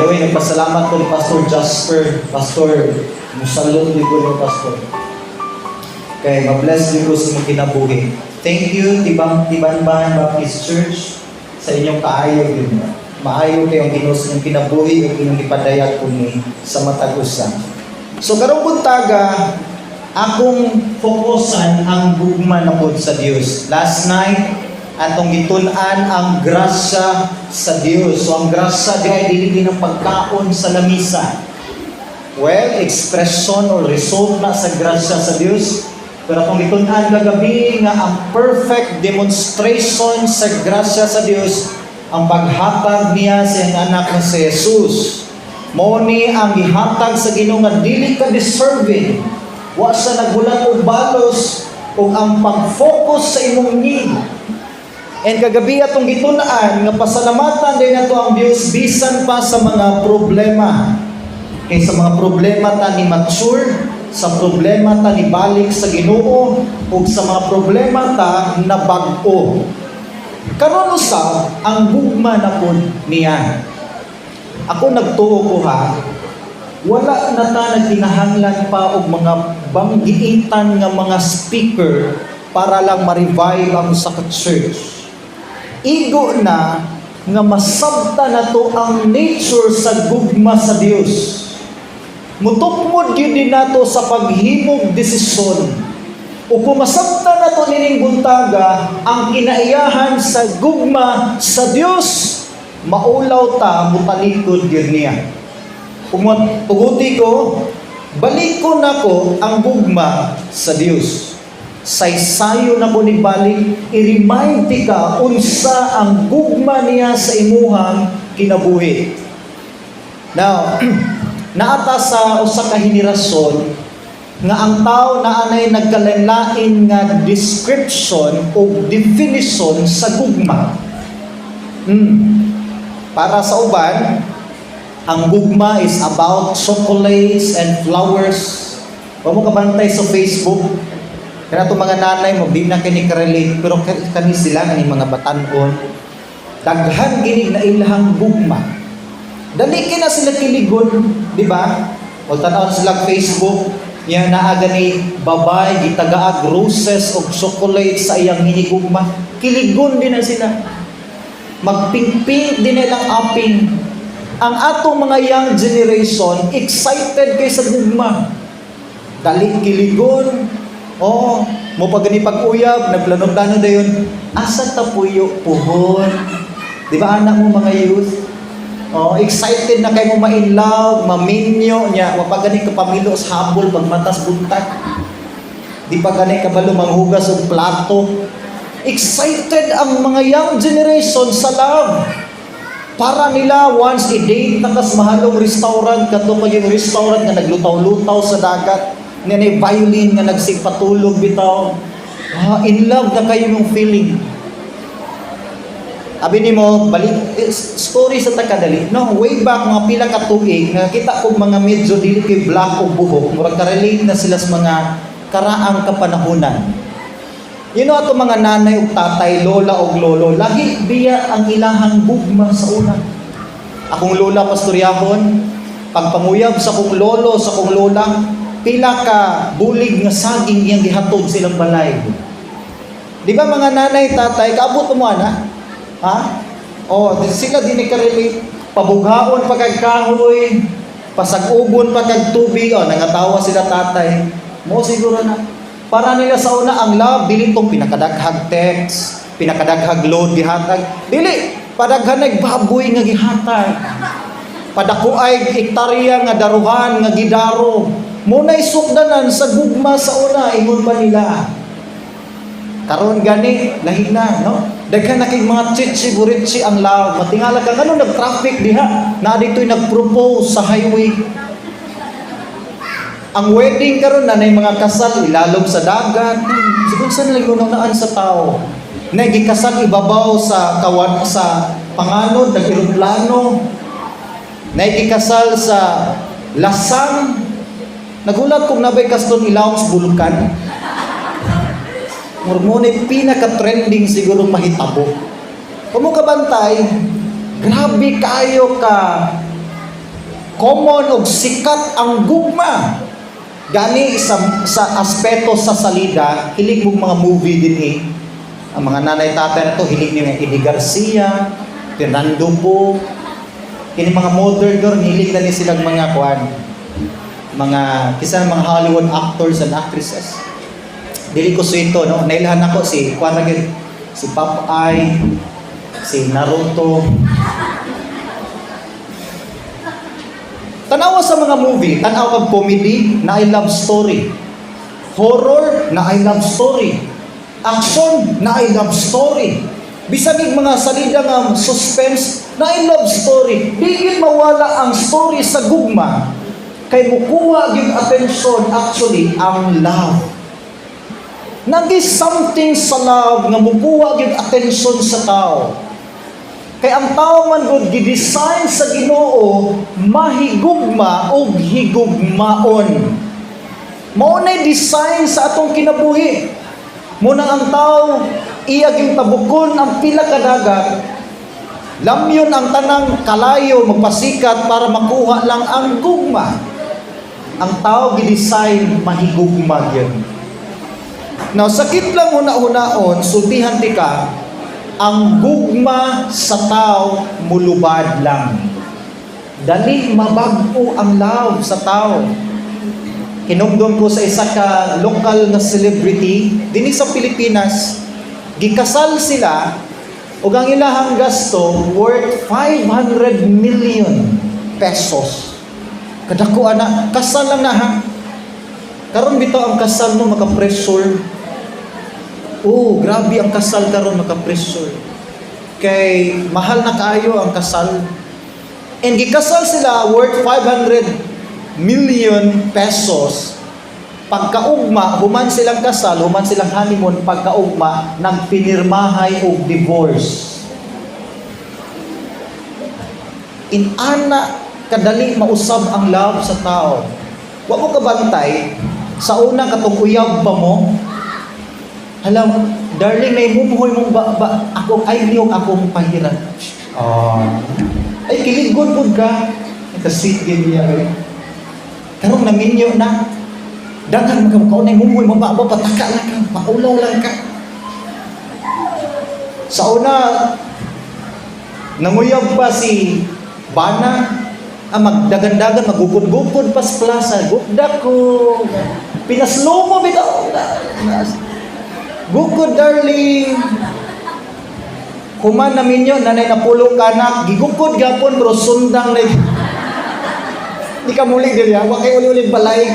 By the way, nagpasalamat ko ni Pastor Jasper. Pastor, musalot ni ko ni Pastor. Kay ma-bless din ko sa imong kinabuhi. Thank you, Tibang Tibanban Baptist Church, sa inyong kaayo yun. Maayo kayong Ginoo sa inyong kinabuhi ug inyong gipadayag kuni sa matag usa. So karong buntaga, akong fokusan ang gugma na pod sa Dios. Last night, atong gitun-an ang grasya sa Dios. So ang grasya di ay dili din ang pagkaon sa lamisa. Well, expression or result na sa grasya sa Dios. Pero kung gitun-an kagabi nga ang perfect demonstration sa grasya sa Dios, ang paghatag niya sa iyang anak na si Jesus. Mao ni ang gihatag sa Ginoo nga dili ka deserving. Wa siya naghulat og balos ug ang pag-focus sa imong need. And kagabi atong gitun-an nga pasalamatan din nato ang Dios bisan pa sa mga problema. Kay sa mga problema ta ni mature, sa problema ta ni balik sa Ginoo ug sa mga problema ta nabag-o. Karon usab ang gugma na pud niya. Ako nagtuo ko ha, wala na ta nagkinahanglan pa og mga banggiitan nga mga speaker para lang ma-revive ang usa ka church. Igo na nga masabta na to ang nature sa gugma sa Dios. Mutukmod gyud din nato sa paghimog desisyon. O kung masabta na to nining buntaga ang kinaiyahan sa gugma sa Dios, maulaw ta mutalikod gyud niya. Kung tuguti ko, balik ko nako ang gugma sa Dios. Saysayo na ko ni balik, i-remind ti ka unsa ang gugma niya sa imuhang kinabuhi. Now, naata sa usa ka henerasyon nga ang tao na anay nagkalain-lain nga description o definition sa gugma. Para sa uban, ang gugma is about chocolates and flowers. Wa mo kabantay sa Facebook. Kaya itong mga nanay mo, di na kini ka-relate, pero kani sila, kani mga batanon, daghan gini na ilahang gugma. Dali kina sila kiligon, di ba? O tan-awon sila Facebook, niya naa gani babay gitagaag roses og chocolate sa iyang hinigugma. Kiligon din na sila. Magpingping din nilang aping. Ang atong mga young generation, excited kay sa gugma. Dali kiligon. Oh, mo pa gani pag-uyab, nagplano-plano dayon. Asa ta puyo puhon? Di ba anak mo mga youth? Oh, excited na kay mo ma-in love, maminyo niya, wa pa gani ka pamilo sa habol pagmatas buntag. Di pa gani kabalo manghugas og plato. Excited ang mga young generation sa love. Para nila once i-date na kas mahalong restaurant, kadto pa yung restaurant nga naglutaw-lutaw sa dagat, nga may violin nga nagsigpatulog bitaw. Ah, in love na kayo yung feeling. Abi nimo balik eh, story sa takadali. No, way back mga pila ka tuig, nakita ko mga medyo dili kay black o buhok, murag ka-relate na sila sa mga karaang kapanahunan. You know ato mga nanay ug tatay, lola ug lolo, lagi biya ang ilahang gugma sa una. Akong lola, pastoryahon, pagpanguyab sa akong lolo, sa akong lola, pila ka bulig nga saging iyang gihatod silang balay. Di ba mga nanay, tatay, kaabot mo ana? Ha? Oh, sila din ka-relate. Pabughaon pa kag kahoy, pasag-ugon pa kag tubig, oh, nangatawa sila tatay. Mo siguro na. Para nila sa una ang love dili tong pinakadaghag text, pinakadaghag load gihatag. Dili, padaghan nag baboy nga gihatag. Padako ay hektarya nga daruhan nga gidaro. Mo na'y sukdanan sa gugma sa una, ingon pa nila. Karon gani lahi na, no? Daghan na kay mga chichi buritsi ang love. Matingala ka ngano nag-traffic diha. Na dito'y nag-propose sa highway. Ang wedding karon na nay mga kasal ilalom sa dagat. Siguro sa nila naan sa tao. Nagikasal ibabaw sa kawan sa panganod, nag-eroplano. Nagikasal sa lasang. Nagulat kung nabay kaston ilawom sa bulkan. Murag mo na pinaka-trending siguro mahitabo. Kung mo kabantay, grabe kayo ka Common og sikat ang gugma. Gani sa aspeto sa salida, hilig mong mga movie din eh. Ang mga nanay tatay na to, hilig niyo yung Eddie Garcia, Fernando Poe. Kini mga modern karon, hilig na ni silang mga kuan. Mga kisa mga Hollywood actors and actresses. Dili ko swito, no. Nailhan ako si kuan ra gyud, si Popeye, si Naruto. Tanawa sa mga movie, tanaw kag comedy, na I love story. Horror, na I love story. Action, na I love story. Bisan ig mga salida nga suspense, na I love story. Di gyud mawala ang story sa gugma. Kay mukuha gyud atensyon actually ang love. Nagi something sa love nga mukuha gyud atensyon sa tao. Kay ang tao man gud gidesign sa Ginoo mahigugma og higugmaon. Mao nay design sa atong kinabuhi. Munang ang tao iya gyung tabukon ang pila ka dagat. Lamyon ang tanang kalayo magpasikat para makuha lang ang gugma. Ang tao gidesign mahigugma gyud. Now, sakit lang huna-hunaon, sultihan ti ka, ang gugma sa tao mulubad lang. Dali mabag-o ang love sa tao. Hinumdum ko sa isa ka local nga celebrity dinhi sa Pilipinas, gikasal sila ug ang ilahang gasto worth 500 million pesos. Kadako ana, kasal lang na ha. Karon bitaw ang kasal mo maka-pressure. Oh, grabe ang kasal karon, maka-pressure. Kay mahal na kaayo ang kasal. And gikasal sila worth 500 million pesos. Pagkaugma, human silang kasal, human silang honeymoon, pagkaugma, nagpinirmahay og divorce. Inana kadali mausab ang love sa tao. Wa mo kabantay, sa una katong uyab pa mo, "Hala, darling, nay mumuhoy mong ba, akong ay liyong akong pahiran." Oh. Ay, kiligod pud ka. Ka-sweet gyud niya. Eh. Karong naminyo na, daghan mga kaunay mumuhoy mo ba, pataka lang ka, paulaw lang ka. Sa una, nanguyab pa si Bana, magdagan-dagan, magugod-gugod pa sa plaza, gugda ko, pinaslow mo bitaw, gugod, darling. Human na minyo, nanay napulong kanak, gigukod gapon, pero sundang na. Di ka muli diri, wa kay uli-uli balay.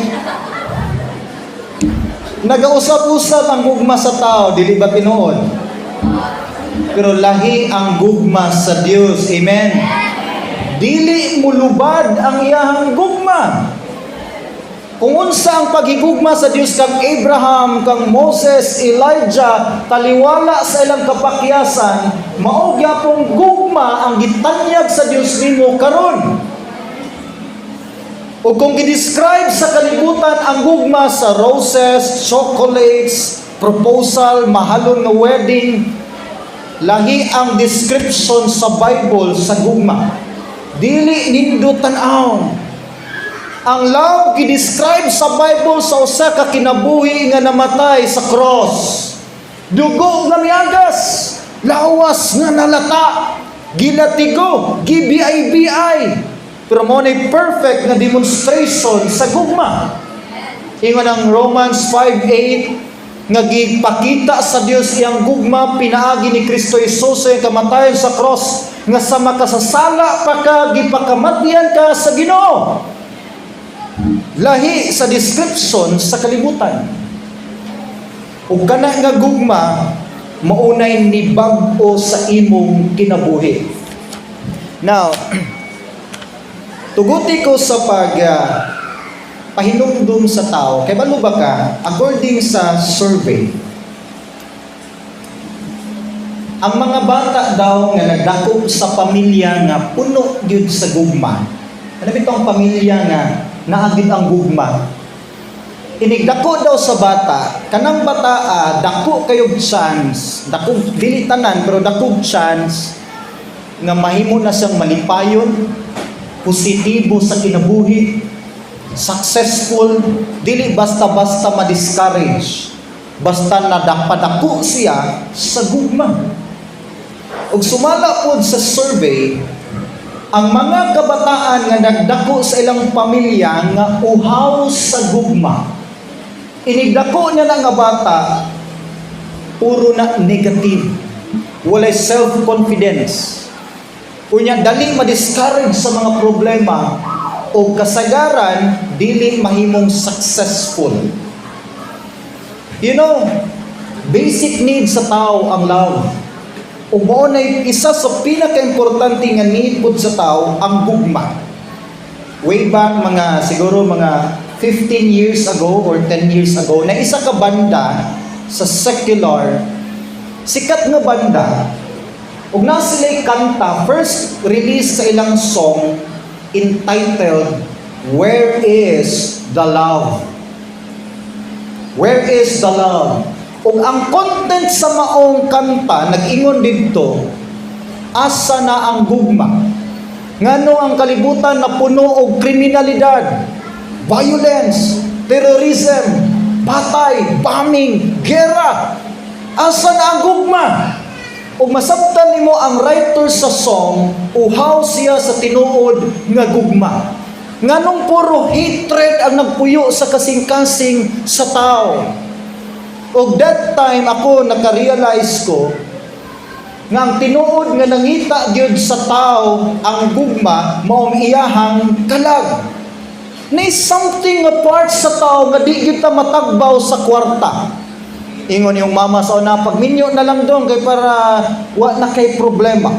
Nagausap-usap ang gugma sa tao, dili ba tinuod? Pero lahi ang gugma sa Dios. Amen. Dili mulubad ang iyahang gugma. Kung unsa ang paghigugma sa Dios kang Abraham, kang Moses, Elijah, taliwala sa ilang kapakyasan, mao gyapong gugma ang gitanyag sa Dios nimo karon. O kung gi-describe sa kalibutan ang gugma sa roses, chocolates, proposal, mahalon nga wedding, lahi ang description sa Bible sa gugma. Dili nindot tan-aw. Ang love gi-describe sa Bible sa usa ka kinabuhi nga namatay sa cross. Dugo nga miagas, lawas nga nalata, gilatigo, gi-BI-BI. Pero mo ni perfect nga demonstration sa gugma. Ingon ang Romans 5:8 nga gipakita sa Dios iyang gugma pinaagi ni Kristo Jesus sa iyang kamatayon sa cross, nga sa makasasala pa ka, gipakamatyan ka sa Ginoo. Lahi sa description sa kalibutan. Ug kana nga gugma maunay nibag-o sa imong kinabuhi. Now, tuguti ko sa pag pahinumdum sa tao, kay balo ba ka, according sa survey, ang mga bata daw nga nagdako sa pamilya nga puno gyud sa gugma. Ano bitong pamilya nga naa gyud ang gugma? Inigdako daw sa bata, kanang bataa, dako kayog chance, dako, dili tanan, pero dako chance nga mahimo na siyang malipayon, Positibo sa kinabuhi, successful, dili basta-basta ma-discourage. Basta nadapadako siya sa gugma. Ug sumala pod sa survey, ang mga kabataan nga nagdako sa ilang pamilya nga uhaw sa gugma, inigdako niya na nga bata, puro na negative. Walay self-confidence. Unya, dali ma-discourage sa mga problema o kasagaran dili mahimong successful. Basic need sa tao ang love. Ug mao na isa sa pinaka-importante nga need pud sa tao, ang gugma. Way back, mga siguro mga 15 years ago or 10 years ago, na isa ka banda sa secular, sikat nga banda, ug na sila'y kanta, first release sa ilang song entitled "Where is the Love?" "Where is the Love?" Ug ang content sa maong kanta nag-ingon didto, asa na ang gugma? Ngano ang kalibutan na puno og kriminalidad, violence, terrorism, patay, bombing, gera? Asa na ang gugma? Ug masabtan nimo ang writer sa song, uhaw siya sa tinuod nga gugma. Nganong puro hatred ang nagpuyo sa kasing-kasing sa tao? Ug that time ako naka-realize ko nga ang tinuod nga nangita gyud sa tao ang gugma, maong iyahang kalag. Nay something nga part sa tao nga di gyud ta matagbaw sa kwarta. Ingon yung mama sa una, "Pagminyo na lang dong kay para wa na kay problema."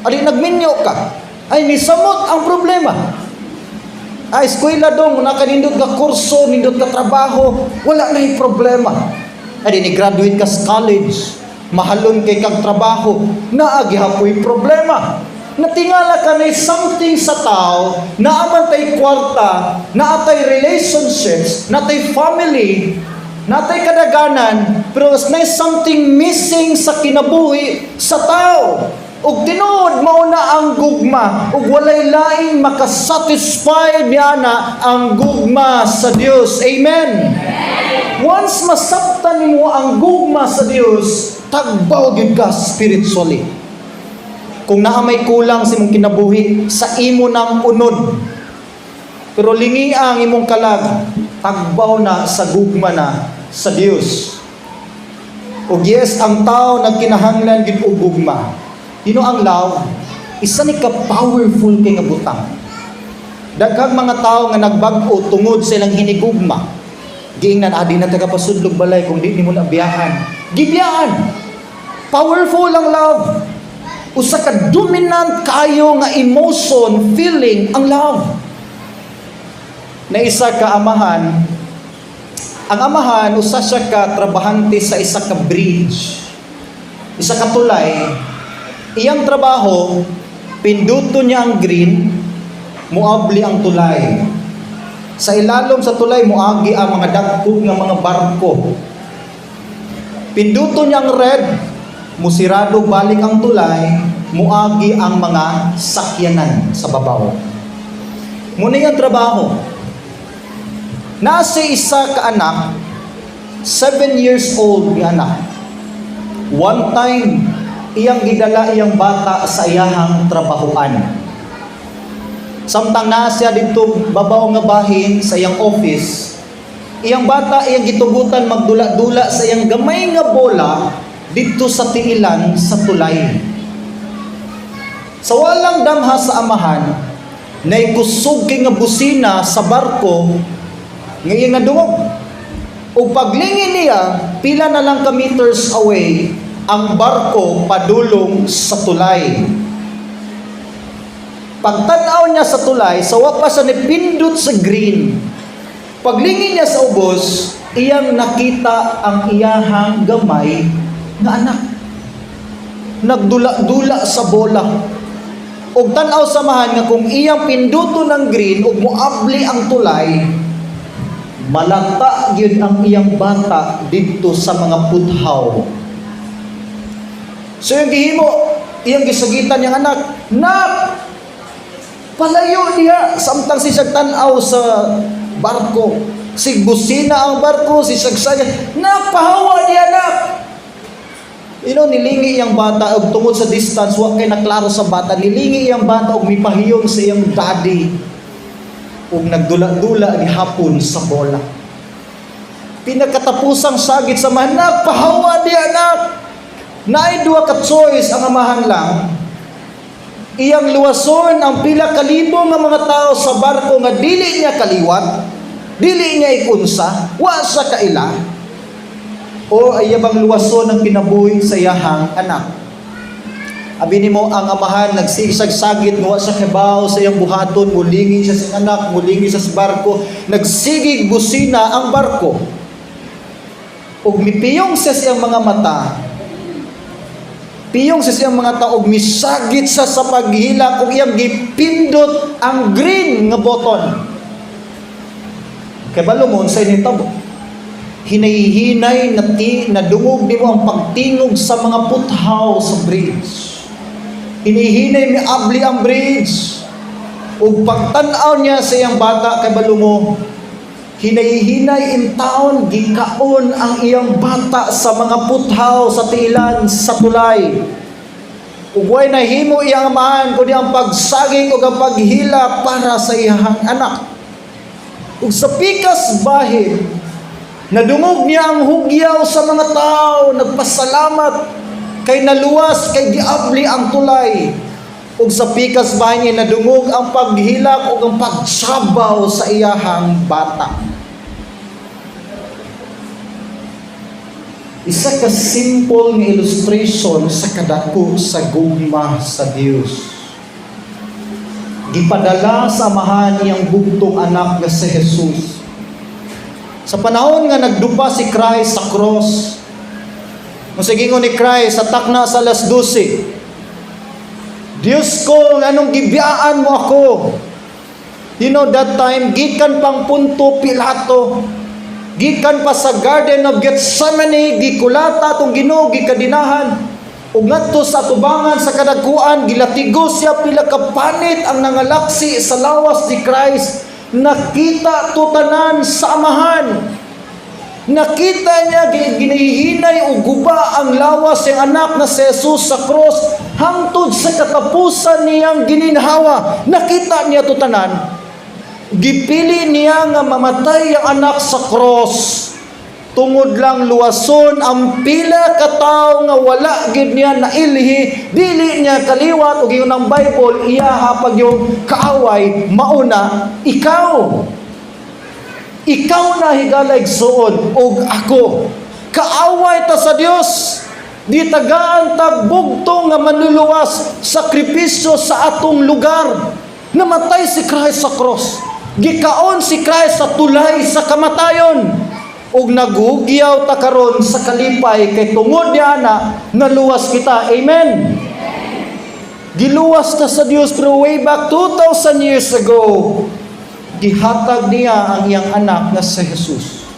Ali nagminyo ka. Ay, nisamot ang problema. "Ay, eskwela dong, nakanindot ka kurso, nindot ka trabaho, wala na yung problema." Ay, ni graduate ka sa college, mahalon kay kag trabaho, naa gihapoy problema. Natingala ka na something sa tao, naa man tay kwarta, naa tay relationships, naa tay family, naa tay kadaganan, pero may something missing sa kinabuhi sa tao. Ug tinuod mao na ang gugma, ug walay laing makasatisfy niya na ang gugma sa Dios. Amen. Once masabtan nimo ang gugma sa Dios, tagbaw gyud ka spiritually. Kung naa may kulang sa imong kinabuhi, sa imo nang unod. Pero lingi ang imong kalag, tagbaw na sa gugma na sa Dios. Ug yes, ang tao nagkinahanglan gid og gugma. Ang love, isa ni ka powerful kay nga butang. Daghang mga tao nga nagbag-o tungod sa ilang hinigugma. Giingnan, "Adi na taga pasudlog balay kung di nimo na biyahan." Gibiyaan. Powerful ang love. Usa ka dominant kayo nga emotion, feeling ang love. Na isa ka amahan, ang amahan usa siya ka trabahante sa isa ka bridge. Isa ka tulay. Iyang trabaho, pinduto niya ang green, muabli ang tulay. Sa ilalom sa tulay, muagi ang mga dagko nga mga barko. Pinduto niya ang red, musirado balik ang tulay, muagi ang mga sakyanan sa babaw. Muna yung trabaho. Nasa isa ka anak, 7 years old nga anak. One time, iyang gidala iyang bata sa iyahang trabahuan. Samtang naa siya didto babaw nga bahin sa iyang office, iyang bata iyang gitugutan magdula-dula sa iyang gamay nga bola didto sa tiilan sa tulay. Sa walang damha sa amahan, nay kusog kay nga busina sa barko nga iyang nadungog. Ug paglingin niya, pila na lang ka meters away ang barko padulong sa tulay. Pagtanaw niya sa tulay, sa wa pa sa nipindot sa green. Paglingin niya sa ubos, iyang nakita ang iyahang gamay nga anak. Nagdula-dula sa bola. Ug tan-aw sa amahan nga kung iyang pinduto ng green ug moabli ang tulay, malata gyud ang iyang bata didto sa mga puthaw. So yung gihimo, iyang gisagitan niyang anak, "Nak, Palayo niya samtang siya tan-aw sa barko. Sigbusina ang barko, si sagsag. Napahawa niya, anak. Nilingi iyang bata og tungod sa distance wa kay naklaro sa bata. Nilingi iyang bata og mipahiyom sa iyang daddy. Ug nagdula-dula gihapon sa bola. Pinakatapusang sagit sa amahan, "Pahawa di, anak." Naay duha ka choice ang amahan lang. Iyang luwason ang pila ka libo nga mga tao sa barko nga dili niya kaliwat, dili niya ikunsa, wa sa kaila, o iya bang luwason ang kinabuhi sa iyahang anak. Abi nimo, ang amahan nagsigsag-sagit nga wa sa kabaw sa iyang buhaton, mulingi siya sa anak, mulingi siya sa barko, nagsigig busina ang barko. Ug mipiyong siya sa iyang mga mata. Piyong sa siyang mga tao, ug misagit siya sa paghilak ug iyang gipindot ang green nga button. Kay balo mo unsay nitabo. Hinay-hinay na ti nadungog nimo ang pagtingog sa mga puthaw sa bridge. Hinihinay miabli ang bridge. Ug pagtan-aw niya sa iyang bata, kay balo mo, hinay-hinay in town gikaon ang iyang bata sa mga puthaw sa tiilan sa tulay. Ug way nahimo iyang amahan kundi ang pagsaging ug ang paghila para sa iyang anak. Ug sa pikas bahin, nadungog niya ang hugyaw sa mga tao, nagpasalamat kay naluwas kay giabli ang tulay. Ug sa pikas bahin niya, nadungog ang paghilak ug ang pagsabaw sa iyahang bata. Isa ka simple nga illustration sa kadako sa gugma sa Dios. Gipadala sa Amahan iyang bugtong anak nga si Jesus. Sa panahon nga nagdupa si Christ sa cross, Musagingon ni Christ sa takna sa alas 12, "Diyos ko, nganong gibiyaan mo ako?" That time, gikan pang Ponto Pilato, gikan pa sa Garden of Gethsemane, gikulata atong Ginoo, gikadinahan. Ug ngadto sa atubangan sa kadagkuan, gilatigo siya, pila ka panit ang nangalaksi sa lawas ni Christ. Nakita to tanan sa Amahan. Nakita niya ginihinay o guba ang lawas ng anak na si Jesus sa cross hangtod sa katapusan niyang gininhawa. Nakita niya to tanan. Gipili niya nga mamatay ang anak sa cross tungod lang luwason ang pila ka tawo nga wala gid niya nailhi, dili niya kaliwat, ug ingon ang Bible, iya pag yung kaaway mauna ikaw. Ikaw na, higala igsuon, ug ako. Kaaway ta sa Dios. Gitagaan tag bugtong nga manluluwas, sakripisyo sa atong lugar. Namatay si Christ sa cross. Gikaon si Christ sa tulay sa kamatayon. Ug naghugyaw ta karon sa kalipay kay tungod niya na naluwas kita. Amen. Giluwas ta sa Dios, pero way back 2,000 years ago, gihatag niya ang iyang anak na si Jesus.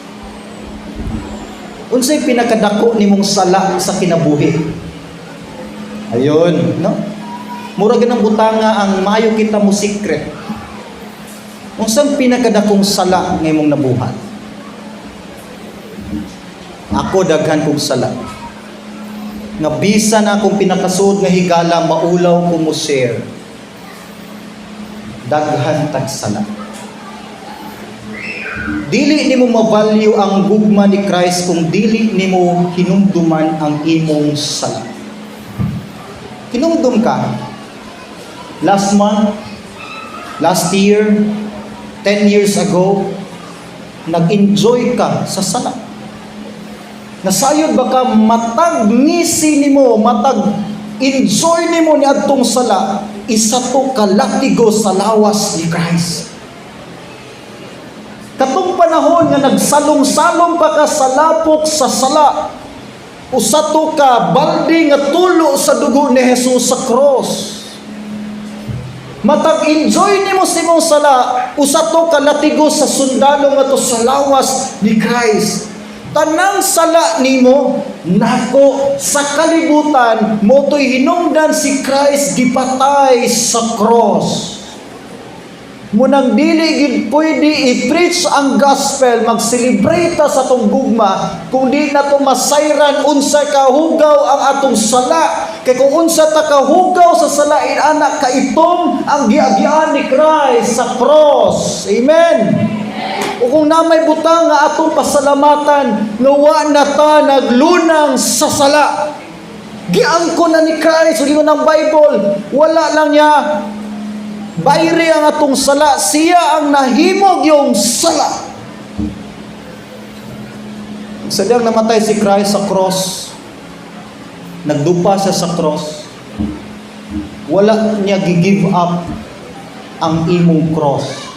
Unsay pinakadako nimong sala sa kinabuhi? Ayun, no? Mura ganang butanga ang maayo kita mo secret. Unsang pinakadakong sala nga imong nabuhat? Ako, daghan kong sala. Nga bisan akong pinakasuod nga higala, maulaw ko mo share. Daghan tag sala. Dili nimo ma-value ang gugma ni Christ kung dili nimo hinumduman ang imong sala. Hinumdum ka last month, last year, 10 years ago, nag-enjoy ka sa sala. Nasayod ba ka matag ngisi nimo, matag enjoy nimo ni adtong sala, isa to kalatigo sa lawas ni Christ? Katong panahon nga nagsalong-salong pa ka sa lapok sa sala, usa to ka balde nga tulo sa dugo ni Jesus sa cross. Matag enjoy nimo sa imong sala, usa to ka latigo sa sundalo nga to sa lawas ni Christ. Tanang sala nimo nako sa kalibutan mo to'y hinungdan si Christ gipatay sa cross. Munang dili gid pwede i-preach ang gospel, mag-celebrate ta sa atong gugma kung di nato masayran unsa kahugaw ang atong sala. Kay kung unsa ta kahugaw sa sala, inana kaitom ang giagian ni Christ sa cross. Amen. O kung naa may butang nga atong pasalamatan nga wa na ta naglunang sa sala. Giangkon na ni Christ, ug ingon ng Bible, wala lang niya bayri ang atong sala, siya ang nahimog yung sala. Sa diyang namatay si Christ sa cross, nagdupa siya sa cross, wala niya gi-give up ang imong cross.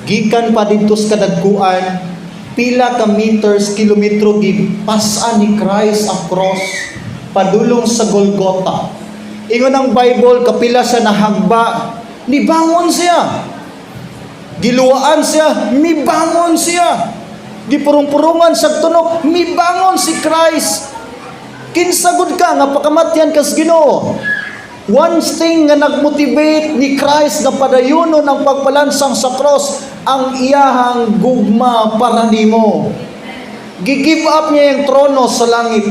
Gikan pa didto sa kadagkuan, pila ka meters, kilometro gipas-an ni Christ ang cross padulong sa Golgotha. Ingon ang Bible, kapila siya nahagba, nibangon siya. Giluwaan siya, mibangon siya. Gipurong-purungan sa tunok, mibangon si Christ. Kinsa gud ka nga pakamatyan kas Ginoo? One thing nga nagmotivate ni Christ nga padayonon ang pagpalansang sa cross, ang iyahang gugma para nimo. Gi-give up niya yung trono sa langit.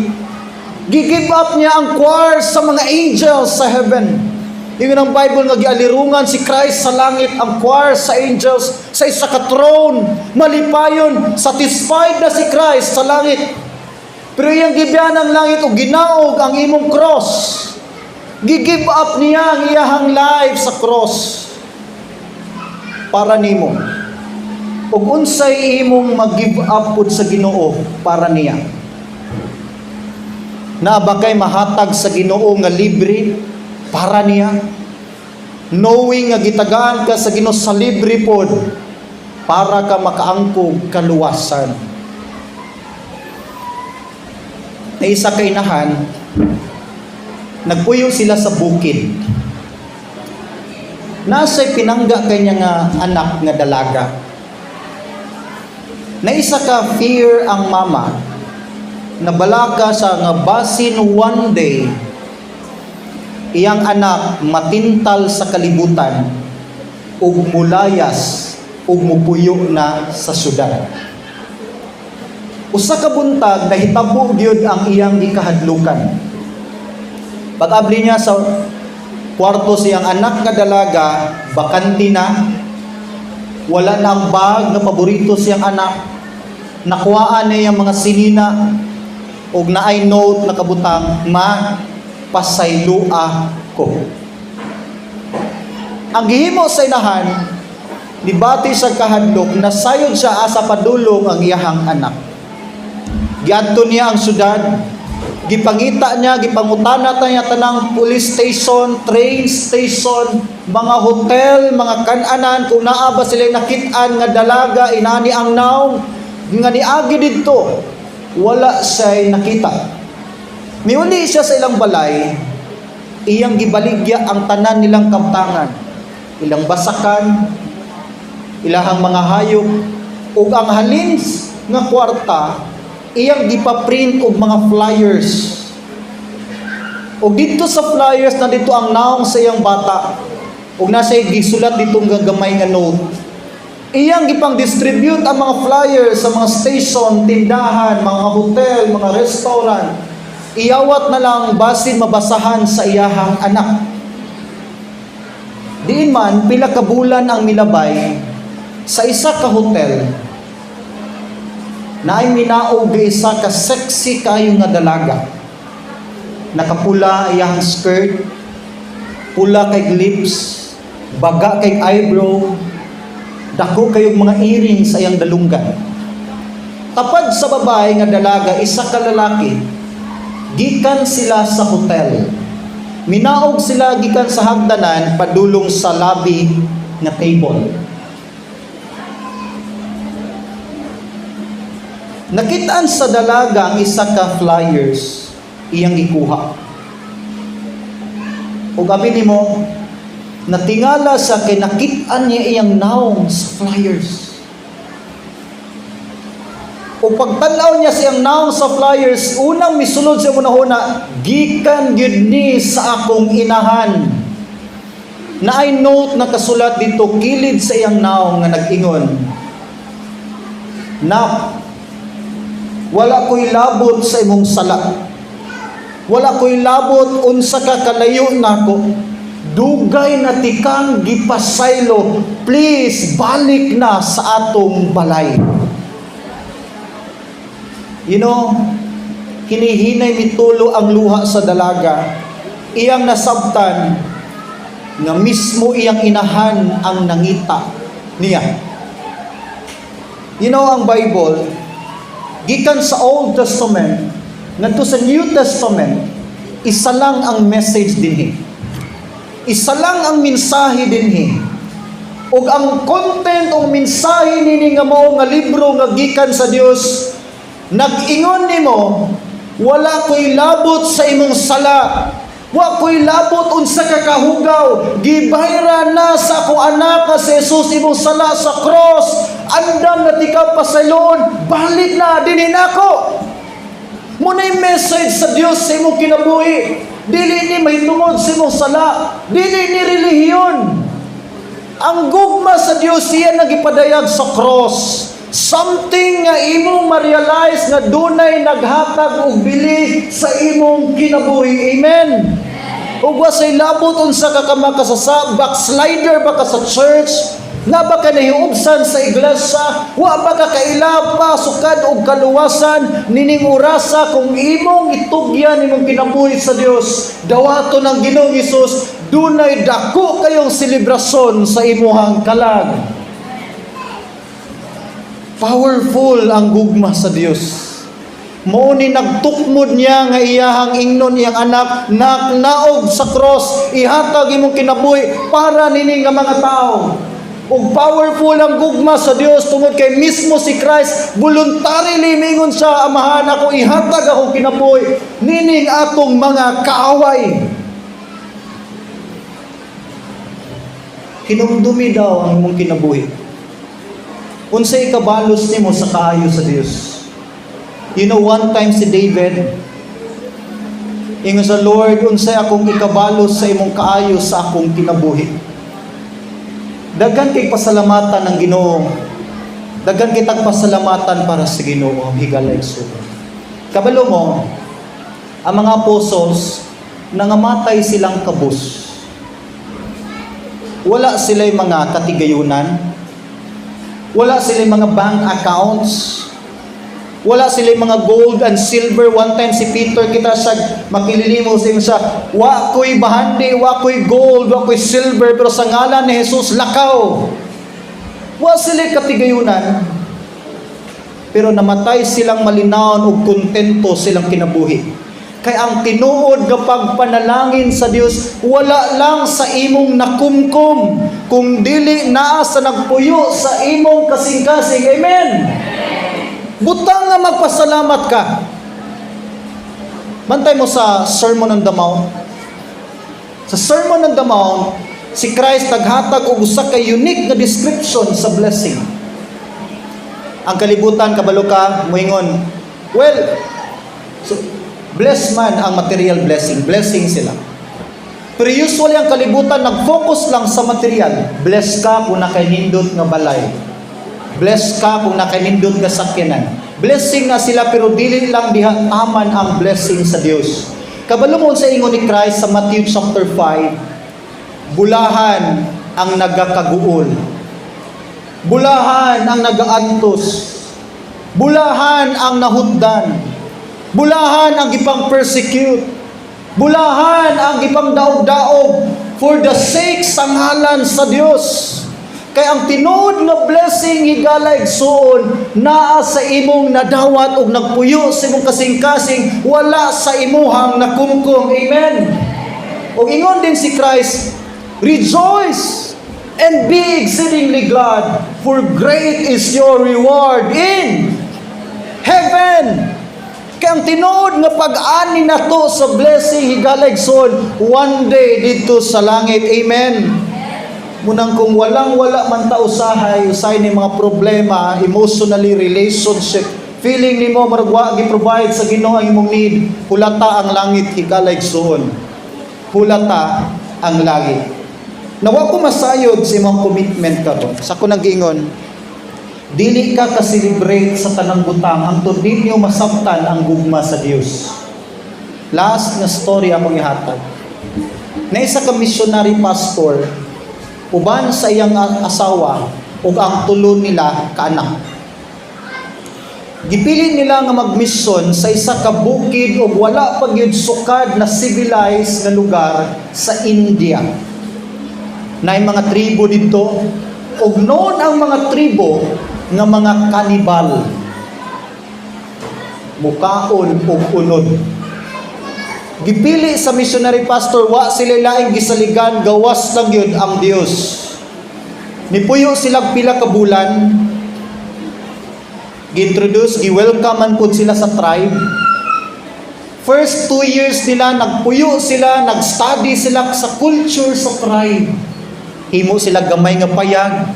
Gi-give up niya ang choir sa mga angels sa heaven. Ingon ang Bible nga gialirungan si Christ sa langit, ang choir sa angels sa isa ka throne. Malipayon, satisfied na si Christ sa langit. Pero iyang gibiyan ang langit ug ginaog ang imong cross. Gi-give up niya ang iyahang life sa cross para nimo. Ug unsay imong mag-give up pud sa Ginoo para niya? Naa ba kay mahatag sa Ginoo nga libre para niya? Knowing nga gitagaan ka sa Ginoo sa libre pod para ka makaangkog kaluwasan. Na isa ka inahan, nagpuyo sila sa bukid. Nasa pinangga kanya nga anak nga dalaga. Na isa ka fear ang mama, nabalaka sa nga basin one day iyang anak matintal sa kalibutan ug mulayas ug mupuyo na sa syudad. Usa ka buntag, nahitabo gyud ang iyang gikahadlukan. Pag-abli niya sa kwarto siyang anak nga dalaga, bakante na, wala na ang bag nga paborito siyang anak, nakuhaan niya ang mga sinina, ug naay note na kabutang, "Ma, pasaylua ko." Ang gihimo sa inahan, nibati sa kahadlok, nasayod siya asa padulong ang iyahang anak. Giadto niya ang syudad, gipangita niya, gipangutana ta niya tanang police station, train station, mga hotel, mga kananan, kung naa ba sila nakit-an nga dalaga, inani ang nawong, nga niagi didto, wala siya'y nakita. Miuli siya sa ilang balay, iyang gibaligya ang tanan nilang kabtangan, ilang basakan, ilahang mga hayop, ug ang halin nga kwarta, iyang gipa-print og mga flyers. Ug didto sa flyers na dito ang naong sa iyang bata. Ug nasa gisulat dito nga gamay nga note. Iyang gipang distribute ang mga flyers sa mga station, tindahan, mga hotel, mga restaurant. Iyawat na lang basin mabasahan sa iyahang anak. Diin man, pila ka bulan ang milabay, sa isa ka hotel, naay minaog ga isa ka sexy kayo nga dalaga. Nakapula iyang skirt, pula kay lips, baga kay eyebrow, dako kayong mga earrings sa iyang dalunggan. Tapad sa babae nga dalaga, isa ka lalaki, gikan sila sa hotel. Minaog sila gikan sa hagdanan padulong sa lobby nga table. Nakitaan sa dalaga ang isa ka flyers, iyang gikuha. Ug abi nimo, natingala sa kay nakit-an niya iyang naong sa flyers. O pagtan-aw niya siyang naong sa flyers, unang misulod sa hunahuna, "Gikan gyud ni sa akong inahan." Naay note na kasulat dito kilid sa iyang naong nga nag-ingon, "Nak, wala ko'y labot sa imong sala. Wala ko'y labot unsa ka kalayo nako. Dugay na tikang gipasaylo. Please, balik na sa atong balay." Hinihinay mitulo ang luha sa dalaga. Iyang nasabtan nga mismo iyang inahan ang nangita niya. Ang Bible, gikan sa Old Testament ngadto sa New Testament, isa lang ang message dinhi. Isa lang ang mensahe dinhi. Ug ang content o mensahe nini nga mao nga libro nga gikan sa Dios, nag-ingon nimo, "Wala ko'y labot sa imong sala. Wa ko'y labot unsa ka kahugaw. Gibayran na sa akong anak nga si Jesus imong sala sa cross. Andam na tika pasayloon, balik na dinhi nako." Mao na'y message sa Dios sa imong kinabuhi. Dili ni mahitungod sa imong sala, dili ni relihiyon. Ang gugma sa Dios, iya nagipadayag sa cross. Something nga imong ma-realize nga dunay naghatag og bili sa imong kinabuhi. Amen. Ug wa say labot unsa ka kamakasasa, backslider ba ka sa church, na ba ka nahiubsan sa iglesia, wa ba ka kaila pa sukad og kaluwasan, nining orasa kung imong itugyan imong kinabuhi sa Dios, dawaton ng Ginoong Hesus, dunay dako kayong selebrasyon sa imuhang kalag. Powerful ang gugma sa Dios. Mao ni nagtukmod niya nga iyahang ingnon iyang anak, "Nak, naog sa cross, ihatag imong kinabuhi para nini nga mga tao." Ug powerful ang gugma sa Dios tungod kay mismo si Christ voluntarily mingon sa Amahan, "Ako ihatag akong kinabuhi nining atong mga kaaway." Hinumdumi daw ang imong kinabuhi. Unsay ikabalos nimo sa kaayo sa Dios? One time si David, ingon sa Lord, "Unsay akong ikabalos sa imong kaayo sa akong kinabuhi?" Daghan kay pasalamatan ng Ginoo. Daghan kitag pasalamatan para sa Ginoo, higala igsoon. Kabalo mo, ang mga apostles, nangamatay silang kabus. Wala sila'y mga katigayunan. Wala sila'y mga bank accounts. Wala sila mga gold and silver. One time si Peter, kita sa makililimos siya, "Wa ko'y bahandi, wa ko'y gold, wa ko'y silver, pero sa ngalan ni Jesus, lakaw." Wa sila katigayunan. Pero namatay silang malinawon ug kontento silang kinabuhi. Kay ang tinuod nga pagpanalangin sa Dios, wala lang sa imong nakumkum, kung dili naa sa nagpuyo sa imong kasing-kasing. Amen. Butang nga magpasalamat ka. Bantay mo sa Sermon on the Mount. Sa Sermon on the Mount, si Christ naghatag og usa ka unique nga description sa blessing. Ang kalibutan, kabalo ka, moingon, well, so, bless man ang material blessing, blessing sila. Pero usually ang kalibutan nag-focus lang sa material. Bless ka kung nakanindot nga balay. Bless ka kung nakanindot nga sakyanan. Blessing na sila, pero dili lang diha taman ang blessing sa Dios. Kabalo mo sa ingon ni Christ sa Matthew chapter 5, bulahan ang nagakaguol. Bulahan ang nagaantos. Bulahan ang nahutdan. Bulahan ang gipang persecute. Bulahan ang gipang daog-daog for the sake sa ngalan sa Dios. Kay ang tinuod nga blessing, higala igsuon, naa sa imong nadawat og nagpuyo sa imong kasing-kasing, wala sa imuhang nakumkum. Amen. Og ingon din si Christ, "Rejoice and be exceedingly glad, for great is your reward in heaven." Kay ang tinuod nga pag-ani nato sa blessing, higala igsoon, one day dito sa langit. Amen. Munang kung walang wala man ta usahay, usahay ni mga problema, emotionally, relationship, feeling nimo murag wa gi-provide sa Ginoo ang imong need, hulata ang langit, higala igsoon. Hulata ang langit. Na wa ko masayod sa imong commitment karon. Sa ko nag-ingon, dili ka ka-celebrate sa tanang butang hangtod ninyo masabtan ang gugma sa Dios. Last na story akong ihatag. Na isa ka missionary pastor uban sa iyang asawa ug ang tulo nila kaanak. Gipili nila nga magmisyon sa isa ka bukid ug wala pa gyud sukad na civilized nga lugar sa India. Naay mga tribo didto ug known ang mga tribo nga mga kanibal. Mukaon og unod. Gipili sa missionary pastor, wa sila laing gisaligan gawas lang gyud ang Dios. Nipuyo sila pila ka bulan. Gi-introduce, gi-welcome man pud sila sa tribe. First 2 years nila, nagpuyo sila, nag-study sila sa culture sa tribe. Himo sila gamay nga payag,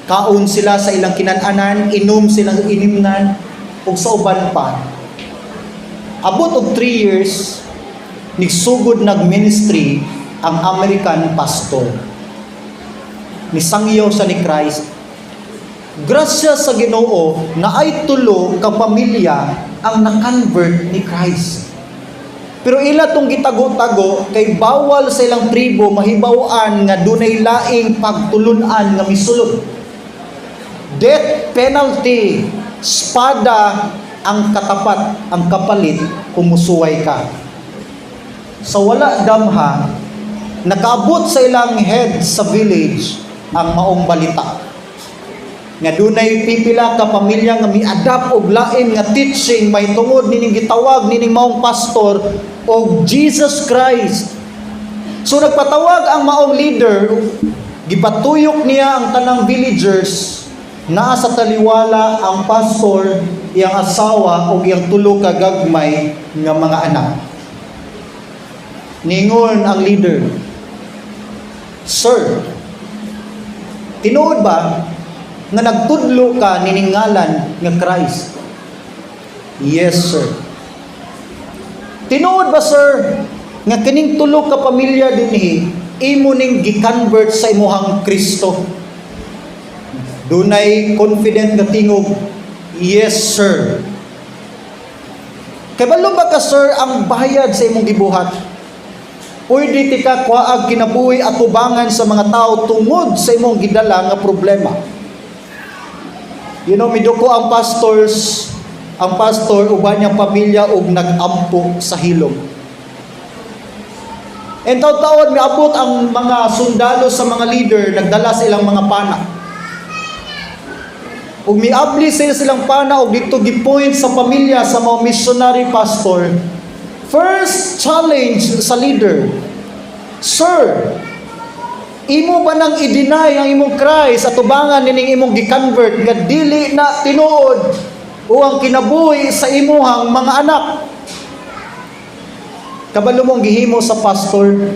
kaon sila sa ilang kinananan, inom silang inimnan, ug sa uban pa. Abot og 3 years, nigsugod nag-ministry ang American pastor. Nisangyaw sa ni Christ. Grasya sa Ginoo naay tulo ka pamilya ang na-convert ni Christ. Pero ila tong gitago-tago kay bawal sa ilang tribo mahibaw-an nga dunay laing pagtulunan nga misulod. Death penalty, espada ang katapat, ang kapalit kung musuway ka. Sa wala damha, nakaabot sa ilang head sa village ang maong balita nga dunay pipila ka pamilya nga mi-adapt og lain nga teaching mahitungod nining gitawag nining maong pastor og Jesus Christ. So nagpatawag ang maong leader, gipatuyok niya ang tanang villagers. Naa sa taliwala ang pastor, iyang asawa ug iyang tulo ka gagmay nga mga anak. Ningon ang leader, "Sir, tinuod ba nga nagtudlo ka nining ngalan nga Christ?" "Yes, sir." "Tinuod ba, sir, nga kining tulo ka pamilya dinhi imo ning gi-convert sa imuhang Kristo?" Dunay confident nga tingog, "Yes, sir." "Kabalo ba ka, sir, ang bayad sa imong gibuhat? Pwede tika kuhaag kinabuhi atubangan sa mga tao tungod sa imong gidala nga problema." Miduko ang pastor uban niyang pamilya og nag-ampo sa hilom. And taon-taon miabot ang mga sundalo sa mga leader, nagdala sa ilang mga pana. Ug miabli sila silang pana og dito gipoint sa pamilya sa mga missionary pastor. First challenge sa leader, "Sir, imo ba nang i-deny ang imong Christ atubangan nining imong gi-convert nga dili na tinuod o ang kinabuhi sa imuhang mga anak?" Kabalo mong gihimo sa pastor?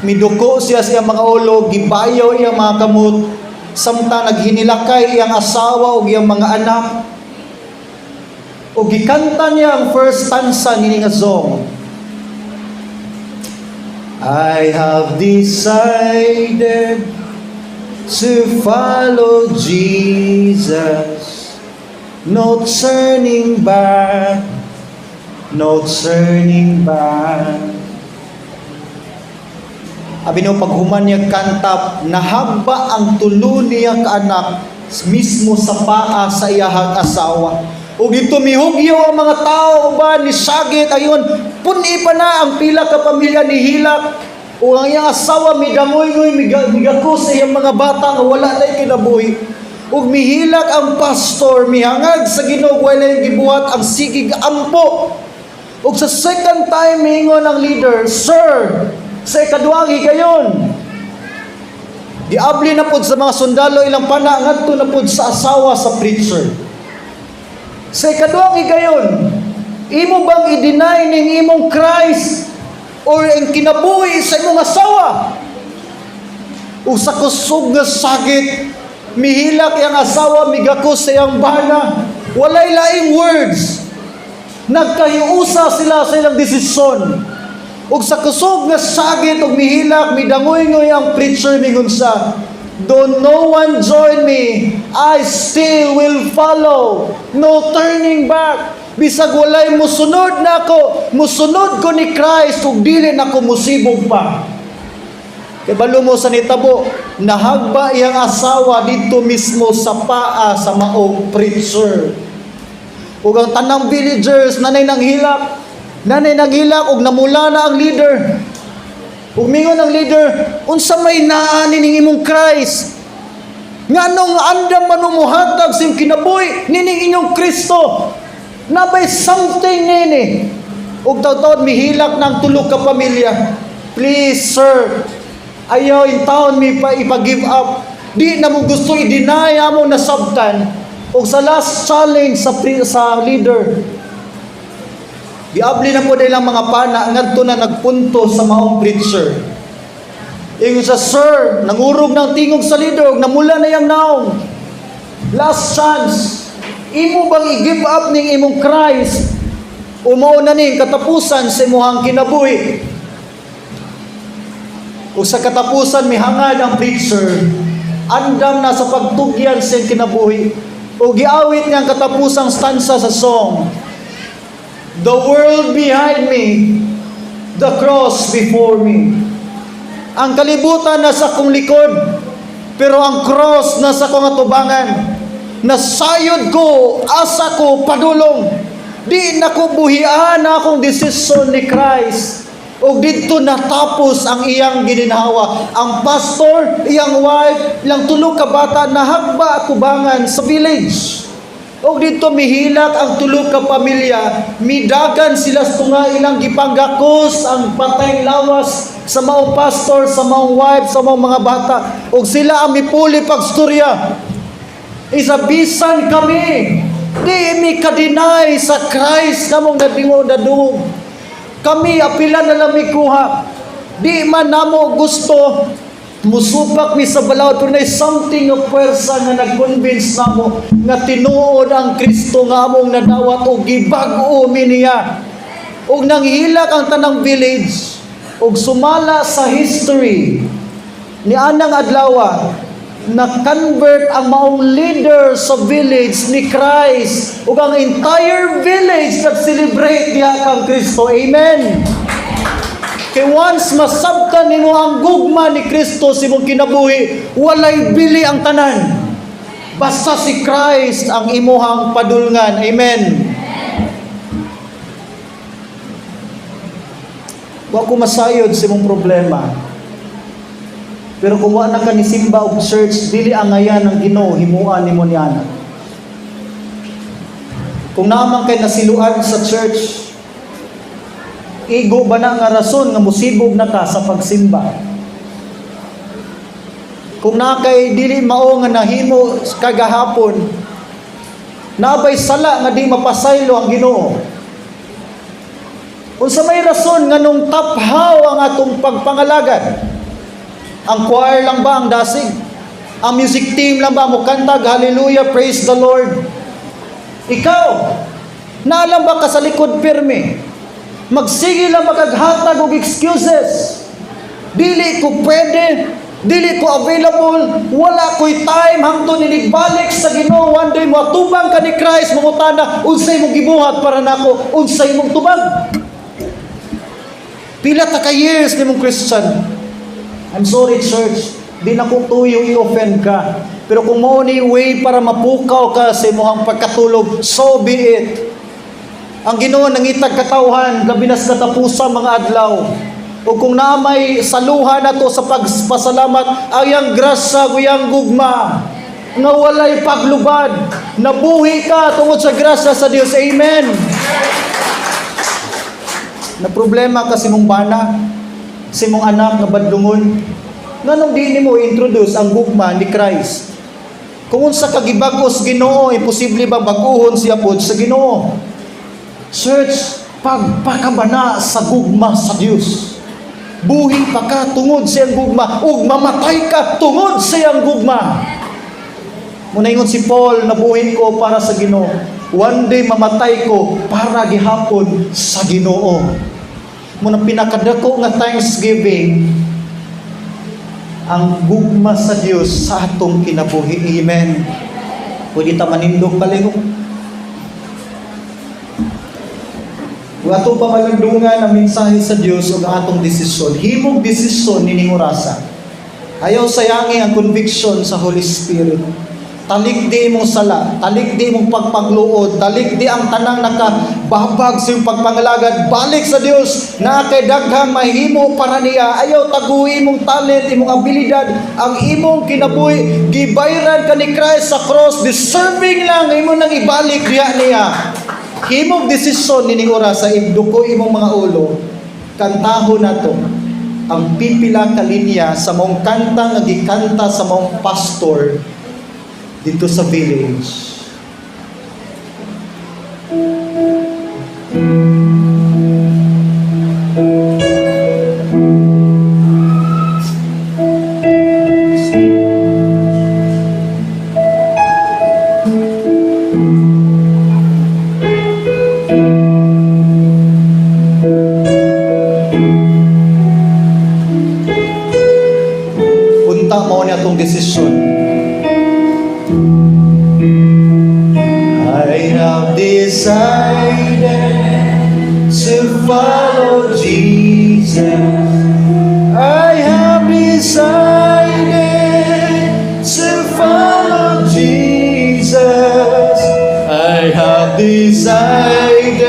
Miduko siya sa iyang mga ulo, gibayaw iyang mga kamot, samtang naghinilakay iyang asawa ug iyang mga anak. Ug gikanta niya ang first stanza nini nga song. "I have decided to follow Jesus, no turning back, no turning back." Abi no, paghuman niya kanta, nahaba ang tulo niya kaanak mismo sa paa sa iyahang asawa. Ug dito mihugyaw ang mga tao uban ni sagit ayon pun-i pa na ang pila ka pamilya ni hilak ug ang iyang asawa midangoy-ngoy, migakos sa iyang mga bata nga wala na kinabuhi. Ug mihilak ang pastor, mihangag sa Ginoo, wala gibuhat ang sigig ampo. Ug sa second time miingon ang leader, "Sir," sa ikaduhang higayon, giabli na pod sa mga sundalo ilang pana ngadto na pod sa asawa sa preacher. Sa ikaduhang higayon, "Imo bang i-deny ning imong Christ or ang kinabuhi sa imong asawa?" Ug sa kusog nga sakit, mihilak iyang asawa, migakos sa iyang bana. Walay laing words. Nagkahiusa sila sa ilang desisyon. Ug sa kusog nga sagit ug mihilak, midangoy-ngoy ang preacher, mingon sa, "Though no one join me, I still will follow. No turning back." Bisag walay musunod nako, musunod ko ni Christ ug dili nako musibog pa. Kay balo mo sa nitabo, nahagba iyang asawa dito mismo sa paa sa maong preacher. Ug ang tanang villagers nanay nang hilak, nanay naghilak ug namula na ang leader. Ug mingon ang leader, "Unsa may naa ning imong Christ? Nganong andam man mo muhatag sa imong kinabuhi nining inyong Kristo? Naa bay something nini?" Ug tawtawd mihilak ng tulo ka pamilya. "Please, sir, ayaw in town mi pa ipa-give up. Di na mo gusto i-deny among nasabtan." Ug sa last challenge sa leader, giabli na po nilang mga pana ngadto na nagpunto sa maong preacher. Ingon sa, "Sir," nangurog ng tingog sa leader ug namula na yang naong. "Last chance. Imo bang i-give up ning imong Christ? O mao na ning katapusan sa imong kinabuhi?" Ug sa katapusan mihangad ang preacher, andam na sa pagtugyan sa iyang kinabuhi. Ug giawit niya ang katapusang stanza sa song. "The world behind me, the cross before me." Ang kalibutan nasa akong likod, pero ang cross nasa akong atubangan. Nasayod ko, asa ko padulong. Di na ko buhian na akong desisyon ni Christ. O didto natapos ang iyang gininhawa. Ang pastor, iyang wife, ilang tulo ka bata nahagba atubangan sa village. O didto mihilak ang tulo ka pamilya, midagan sila sa tunga ilang gipanggakos ang patay lawas sa maong pastor, sa maong wife, sa maong mga bata. Ug sila ang mipuli pagstorya. Isa bisan kami, di mi ka-deny sa Christ namong nadingo nadungog. Kami apila na lang mi kuha. Di man namo gusto musupak mi sa balaod, pero na something of pwersa nga nag-convince namo nga tinuod ang Kristo nga among nadawat og gibag-o mi niya. Ug nanghilak ang tanang village ug sumala sa history ni anang adlaw, na-convert ang maong leader sa village ni Christ ug ang entire village nag-celebrate diha kang Kristo. Amen. Kay once masabtan nimo ang gugma ni Kristo sa imong kinabuhi, walay bili ang tanan. Basta si Christ ang imuhang padulngan. Amen. Wa ko masayod sa imong problema. Pero kung wa na ka ni simba og church, dili angayan ang Ginoo himuan nimo niana. Kung naa man kay nasiluan sa church, igo ba na nga rason nga musibog na ka sa pagsimba? Kung naa kay dili mao nga nahimo kagahapon, naa bay sala nga di mapasaylo ang Ginoo? Unsa may rason nganong taphaw ang atong pagpangalagad? Ang choir lang ba ang dasig? Ang music team lang ba mo kanta, "Hallelujah, praise the Lord"? Ikaw, naa lang ba ka sa likod pirmi? Magsige lang makaghatag og excuses. "Dili ko pwede, dili ko available, wala ko'y time." Hangtod balik sa Ginoo, one day mo atubang ka ni Christ, mangutana, "Unsay mong gibuhat para nako? Unsay mong tubag? Pila ta ka years nimong Christian?" I'm sorry, church, di na ko tuyo i-offend ka. Pero kung mao ni way para mapukaw ka sa imong pagkatulog, so be it. Ang Ginoo nangitag katawhan labi na sa katapusan mga adlaw. O kung naa may saluhan nato sa pagpasalamat, ayang grasya, iyang gugma nga walay paglubad. Nabuhi ka tungod sa grasya sa Dios. Amen. Na problema ka sa imong bana, sa imong anak nga badlungon, nganong di nimo introduce ang gugma ni Christ? Kung unsa ka gibag-os Ginoo, imposible ba bag-ohon siya pod sa Ginoo? Church, pagpakabana sa gugma sa Dios. Buhi pa ka tungod sa iyang gugma ug mamatay ka tungod sa iyang gugma. Muna ingon si Paul, "Nabuhi ko para sa Ginoo. One day mamatay ko para gihapon sa Ginoo." Mao na pinakadako nga thanksgiving ang gugma sa Dios sa atong kinabuhi. Amen. Pwede ta manindog palihog. Ug atong pamalandungan ang mensahe sa Dios ug ang atong desisyon. Himog desisyon nining orasa. Ayaw sayangi ang conviction sa Holy Spirit. Talikdi imong sala, talikdi imong pagpagluod, talikdi ang tanang nakababag sa imong pagpangalagad, balik sa Dios na kay daghang mahimo para niya. Ayaw taguhi imong talent, imong abilidad, ang imong kinabuhi, gibayran ka ni Christ sa cross, deserving lang imo nang ibalik diha niya. Himog desisyon nining orasa, ibduko imong mga ulo, kantahon nato ang pipila ka linya sa maong kanta nga gikanta sa maong pastor dito sa village. Punta mao ni atong desisyon. I have decided to follow Jesus. I have decided to follow Jesus. I have decided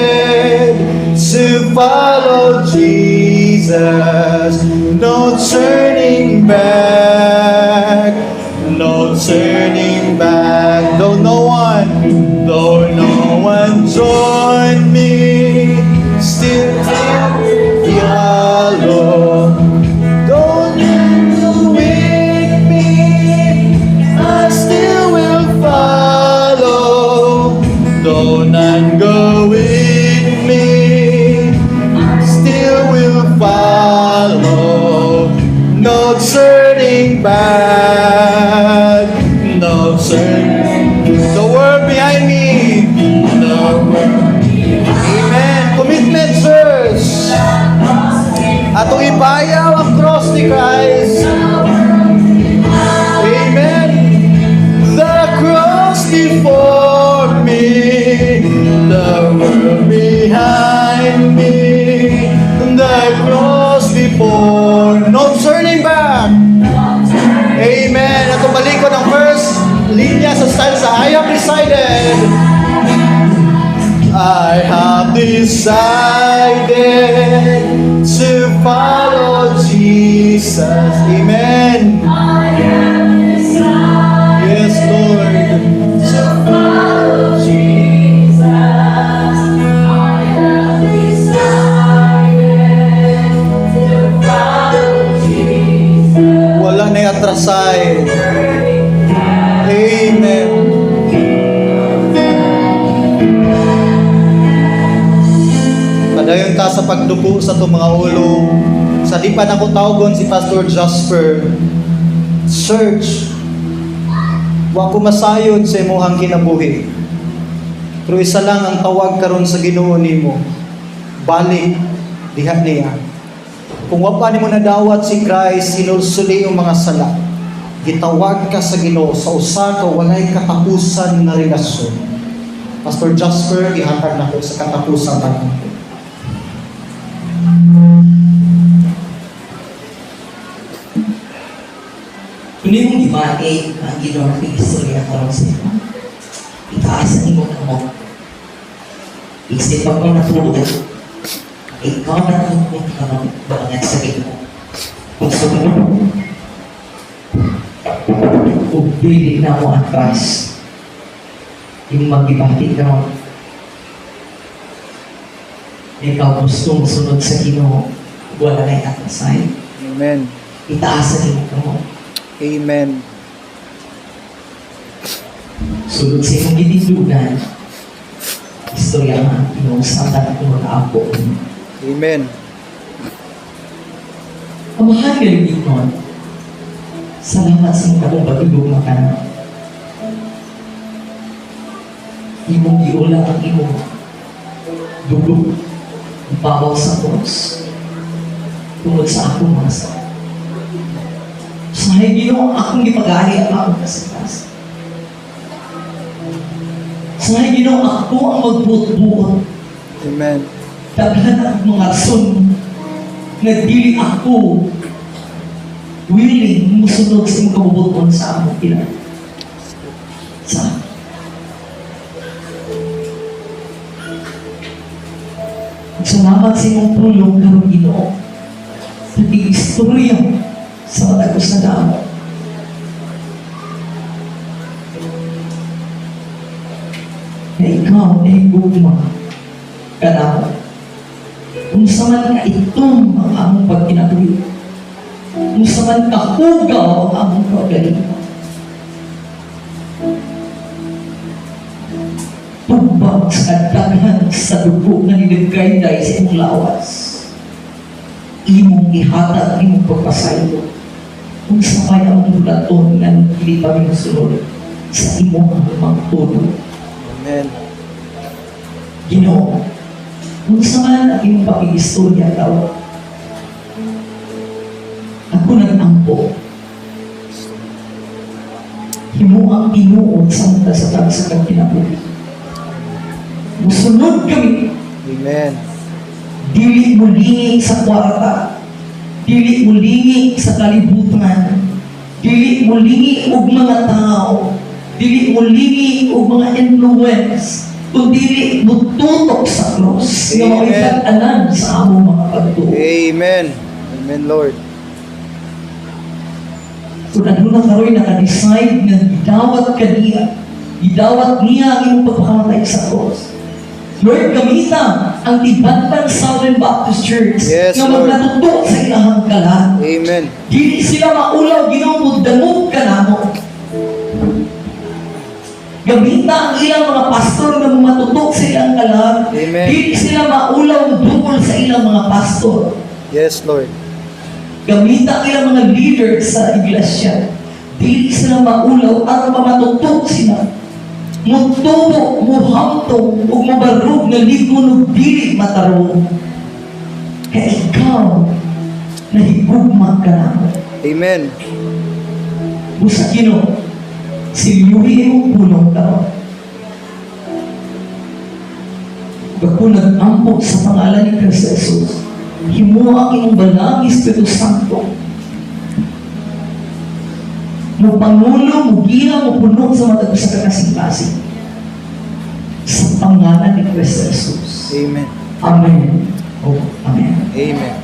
to follow Jesus. No turning back, no turning back. Though no one join me, still I will follow. Though none go with me, I still will follow. Though none go with me, I still will follow. No turning back, no turning. The world behind me, the world. Amen. Commitment, church. Atong ibayaw ang cross ni Christ. Amen. The cross before me, the world behind me, the cross before. No turning back. Amen. Atong balikon ang first linya sa stanza. I have decided. I have decided to follow Jesus. Amen. Yes, Lord. To follow Jesus. I have decided to follow Jesus. Wala na atrasay. Amen. Padayon ta sa pagduko sa atong mga ulo. Sa di pa nako tawgon si Pastor Jasper. Church, wa ko masayod sa imong kinabuhi. Pero isa lang ang tawag karon sa Ginoo nimo. Balik diha niya. Kung wa pa nimo nadawat si Christ, hinulsuli ang mga sala. Gitawag ka sa Ginoo sa usa ka walay katapusan nga relasyon. Pastor Jasper, gihatag nako sa katapusan pag-ampo. Kung imong gibati ang Ginoo na istorya karon sa imo, itaas ang imong kamot. Isip pag mo natulog, ikaw na ang kamot bangat sa Ginoo. Kung sumunod, ug dili na mo atras, imong magibati karon. Ikaw gusto mosunod sa Ginoo, wala na'y atrasay. Amen. Itaas ang imong kamot. Amen. Sulod sa imong gitindugan, istorya nga ang Ginoo sa tanan ng mga apo. Amen. Amahan nga lingkod, salamat sa imong katong pagigugma ka. Imong giulang ang imong dugo, ibabaw sa cross. Tungod sa akong mga sala. Usahay, Ginoo, akong gipagahi ang akong kasing-kasing. Usahay, Ginoo, ako ang magbuot-buot. Amen. Daghan ang mga rason nga dili ako willing musunod sa imong kabubut-on sa among ila. Sa Salamat sa imong pulong karon, Ginoo. Sa istorya sa matag usa namo. Na ikaw ay gugma kanamo. Unsa man ka itom ang among pagkinabuhi. Unsa man kahugaw ang among kaugalingon. Tubag sa kadaghan sa dugo nga nilagay sa imong lawas. Imong ihatag, imong pagpasaylo. Unsa may among bulaton nga dili pa mi mosunod sa imong mga. Amen. Ginoo, unsa man ang imong pakigistorya karon, ako nag-ampo. Himo ang tinuod sa mga sa tag sa kinabuhi. Musunod kami. Amen. Dili mo lingi sa kwarta. Dili mo lingi sa kalibutan. Dili mo lingi og mga tao. Dili mo lingi og mga influence. Kung dili mo tutok sa cross nga mao'y Amen. tag-anan sa among mga pagtuo. Amen. Amen, Lord. Kung ano na karoy naka-decide nga gidawat ka niya, gidawat niya ang imong pagpakamatay sa cross. Lord, gamita ang Tibanban Southern Baptist Church Yes, nga Lord. magnatuto sa ilahang kalag. Amen. Dili sila maulaw, Ginoo, mudangop ka namo. Gamita ang ilang mga pastor nga matutok sa ilang kalag. Amen. Dili sila maulaw dukol sa ilang mga pastor. Yes, Lord. Gamita ang ilang mga leaders sa iglesia. Dili sila maulaw aron pamatutok sila. Mutubo, muhamtong, ug mubarog nga ligon ug dili matarong. Kaya ikaw, nahigugma ka namo. Amen. Busa, Ginoo, silyuhi imong pulong karon. Ako nag-ampo sa pangalan ni Kristo Jesus. Himo ang imong balang Espiritu Santo. Mo pangulo, mo giya, mo puno sa matag usa ka kasing-kasing. Sa pangalan ni Kristo Jesus. Amen. Amen. Oh, amen. Amen.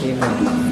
Amen.